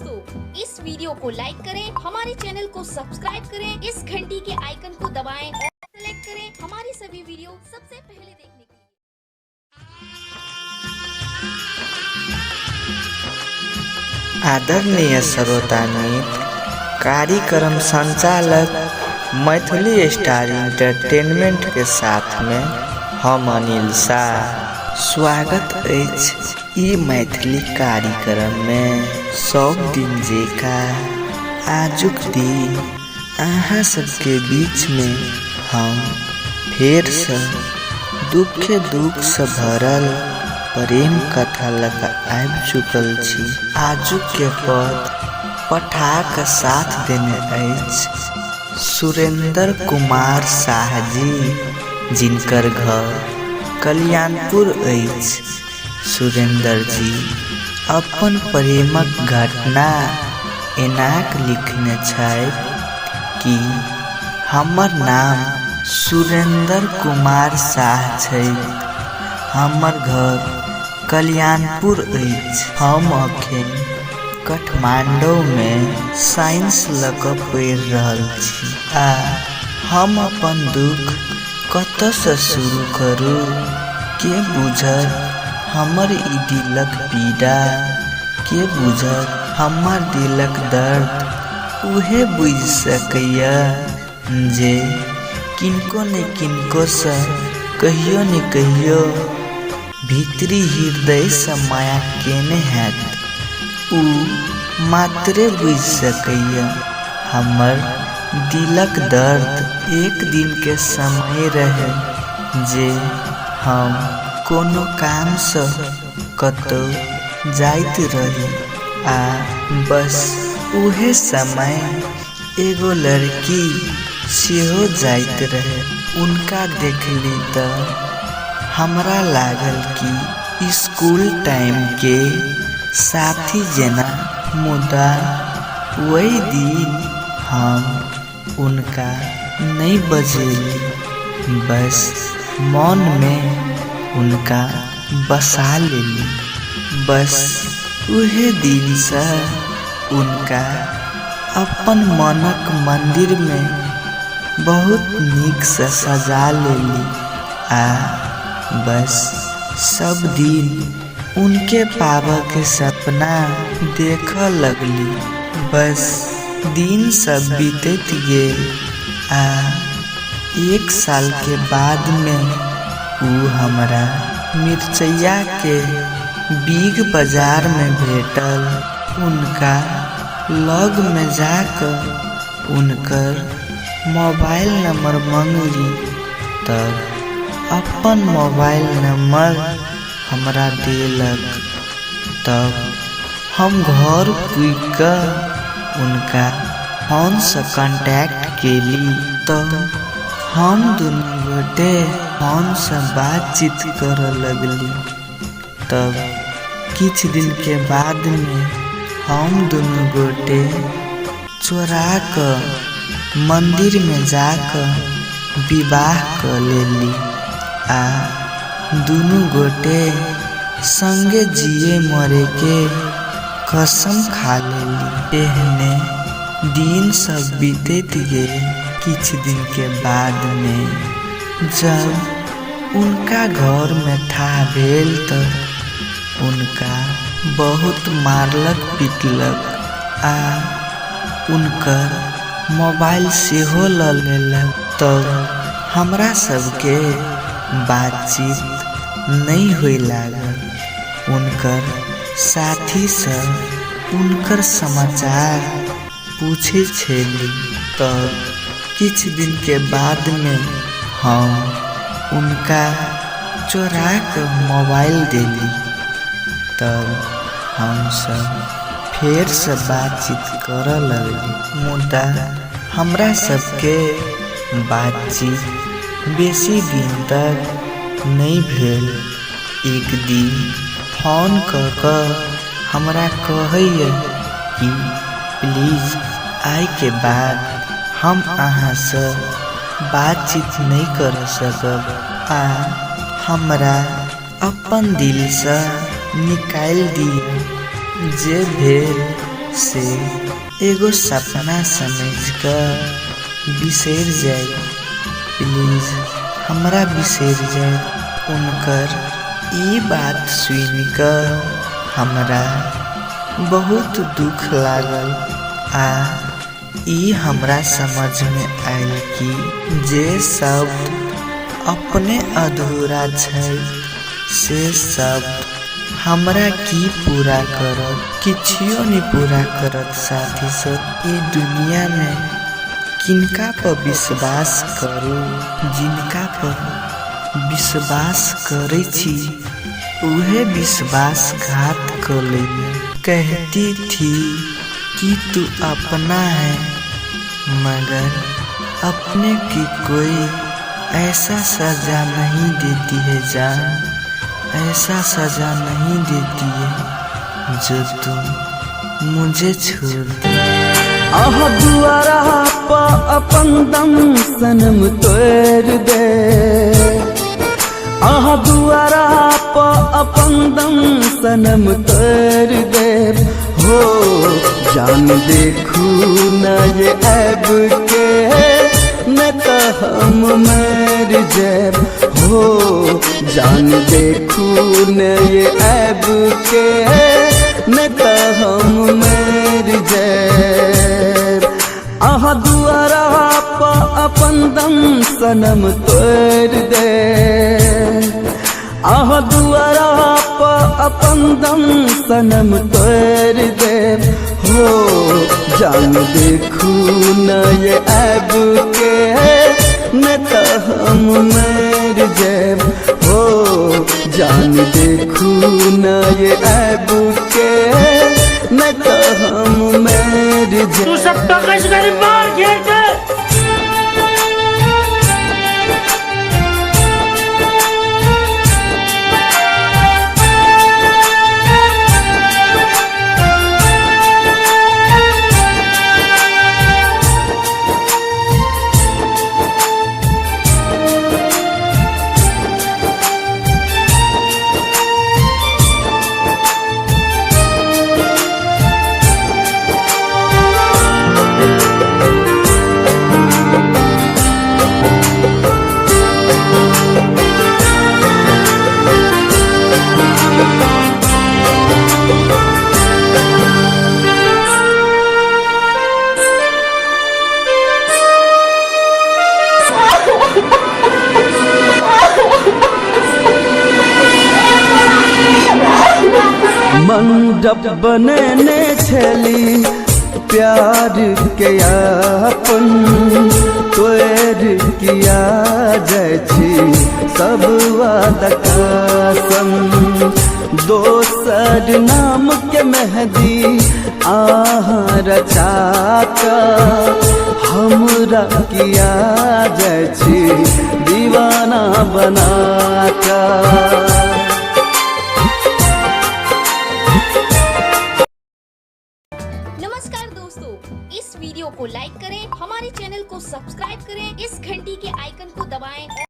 दोस्तों, इस वीडियो को लाइक करें, हमारे चैनल को सब्सक्राइब करें, इस घंटी के आइकन को दबाएं और सेलेक्ट करें हमारी सभी वीडियो सबसे पहले देखने के लिए। आदरणीय श्रोता मित्र, कार्यक्रम संचालक मैथिली स्टार इंटरटेनमेंट के साथ में हम अनिल शाह स्वागत अछि ई मैथिली कार्यक्रम में। सब दिन जेका आजुक दिन अहाँ सबके बीच में हम फेर से दुखे दुख से भरल प्रेम कथा लऽ कऽ आबि चुकल छी। आजुक के पद पठा कऽ साथ देने अछि सुरेंद्र कुमार साह जी, जिनकर घर कल्याणपुर अछि। सुरेंद्र जी अपन प्रेमक घटना एनाक लिखने छथि कि हमर नाम सुरेंद्र कुमार साह छै, हमर घर कल्याणपुर अछि। हम अखन काठमाडौँमे साइंस लऽ कऽ पढ़ि रहल छी आ हम अपन दुख कतऽसँ शुरू करू? के बुझत हमर ई दिलक पीड़ा? के बुझत हमर दिलक दर्द? उहे बुझि सकैए जे किनको ने किनकोसँ कहियो ने कहियो भीतरी हृदयसँ माया केने हैत, ओ मात्रे बुझि सकैए हमर दिलक दर्द। एक दिनके समय रहै जे हम कोनो कामसँ कतौ जाइत रही आ बस उहे समय एगो लड़की सेहो जाइत रहे। उनका देखली तऽ हमरा लागल कि स्कूल टाइमके साथी जेना, मुदा ओहि दिन हम उनका नहि बजेली, बस मनमे उनका बसा लेली। बस उहे दिनसँ उनका अपन मनक मन्दिरमे बहुत नीकसँ सजा लेली आ बस सब दिन उनके पाबऽके सपना देखऽ लगली। बस दिन सब बीतैत गेल आ एक सालके बादमे ओ हमरा मिरचैयाके बिग बाजारमे भेटल। उनका लगमे जा कऽ उनकर मोबाइल नंबर मङ्गली तब अपन मोबाइल नंबर हमरा देलक। तब हम घर पुगि कऽ उनका फोनसँ कॉन्टैक्ट केली तऽ हम दुनू गोटे फोनसँ बातचीत करऽ लगली। तब किछु दिनके बादमे हम दुनू गोटे चोरा कऽ मन्दिरमे जा कऽ विवाह कऽ लेली आ दुनू गोटे सङ्गे जिए मरेके कसम खा लेली। एहने दिन सब बीतैत गेल। किछु दिनके बादमे जब उनका घरमे थाह भेल तऽ उनका बहुत मारलक पिटलक आ उनकर मोबाइल सेहो लऽ लेलक। तब हमरा सबके बातचीत नहि होइ लागल। उनकर साथी सब उनकर समाचार पूछै छली। तब किछु दिनके बादमे हम उनका चोरा कऽ मोबाइल देली। तब हमसब फेरसँ बातचीत करऽ लगली, मुदा हमरा सबके बातचीत बेसी दिन तक नहि भेल। एक दिन फोन कऽ कऽ हमरा कहैए कि प्लीज आइके बाद हम अहाँसँ बातचीत नहि करऽ सकब आ हमरा अपन दिलसँ निकालि दिअ। जे भेल से एगो सपना समझि कऽ बिसरि जायब। प्लीज हमरा बिसरि जायब। हुनकर ई बात सुनि कऽ हमरा बहुत दुख लागल आ ई हमरा समझमे आयल कि जे शब्द अपने अधूरा छै से शब्द हमरा की पूरा करत, किछियो नहि पूरा करत। साथी सब, ई दुनियामे किनका पर विश्वास करू? जिनका पर विश्वास करै छी उहे विश्वासघात कऽ लैया। कहती थी कि तू अपना है, मगर अपने की कोई ऐसा सजा नहीं देती है जान, ऐसा सजा नहीं देती है जो तुम मुझे छोड़ दे। अहाँ दुआरा पा अपन दम सनम तोड़ दे, अहाँ दुआरा पा अपन दम सनम तोड़ दे। हो जान देखू न ये ऐब के, न त हम मर जाएब। हो जान देखू न ये ऐब के, न त हम मर जाएब। अहाँ दुआरा पा अपन दम सनम तोड़ दे, अहाँ दुआरा पा अपन दम सनम तोड़ दे। हो जान देखू न ये ऐब के, न त हम मर जाएब। हो जान देखू न ये ऐब के, न त हम मर जाएब। तू सब टोकस मार घेर के। मंडप बनेने छली प्यार के अपन, तोर किया जाइ छी सब वादा कसम। दोसर नाम के मेहदी आहाँ रचा कऽ हमरा किया जाइ छी दीवाना बना कऽ। नमस्कार दोस्तों, इस वीडियो को लाइक करें, हमारे चैनल को सब्सक्राइब करें, इस घंटी के आइकन को दबाएं।